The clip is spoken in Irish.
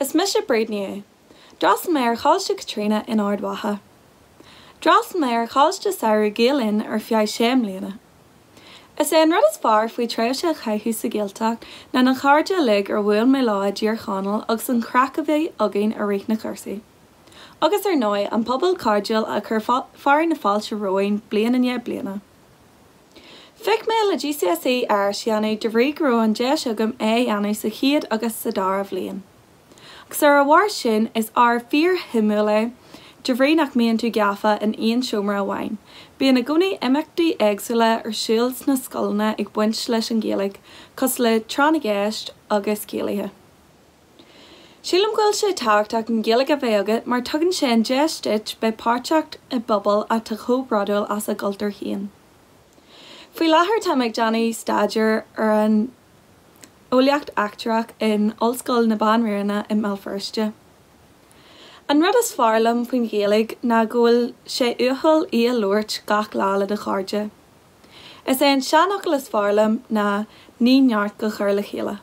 Is mise Bríd Ní Aodha. D'fhreastail mé ar Choláiste Chaitríona in Ard Mhacha. D'fhreastail mé ar Choláiste Samhraidh Gael Linn ar feadh sé mbliana. Is é an rud is fearr faoi tréimhse a chaitheamh sa Ghaeltacht ná na cairde uilig ar bhuail mé leo i dTír Chonaill agus an chraic a bhí againn i rith na cúrsaí. Agus ar ndóigh, an pobal cairdiúil a chuir fearadh na fáilte romhainn bliain i ndiaidh bliana. Phioc mé le GCSE Irish a dhéanamh de bhrí go raibh an deis agam é a dhéanamh sa chéad agus sa dara bhliain. Agus ar a bharr sin, is ábhar fíor-shuimiúil é, de bhrí nach mbíonn tú gafa in aon seomra amháin. Bíonn i gcónaí imeachtaí éagsúla ar siúl sna scoileanna ag baint leis an Ghaeilge, cosúil le Tráth na gCeist agus céilithe. Sílim go bhfuil sé tábhachtach an Ghaeilge a bheith agat mar tugann sé an deis duit bheith páirteach i bpobal atá chomh bródúil as a gcultúr féin. Faoi láthair táim ag déanamh staidéar ar an Eolaíocht Eachtrach in Ollscoil na Banríona i mBéal Feirste. An rud is fearr liom faoin Ghaeilge ná go bhfuil sé uathúil í a labhairt gach lá le do chairde. Is é an seanfhocal is fearr liom ná 'ní neart go cur le chéile'.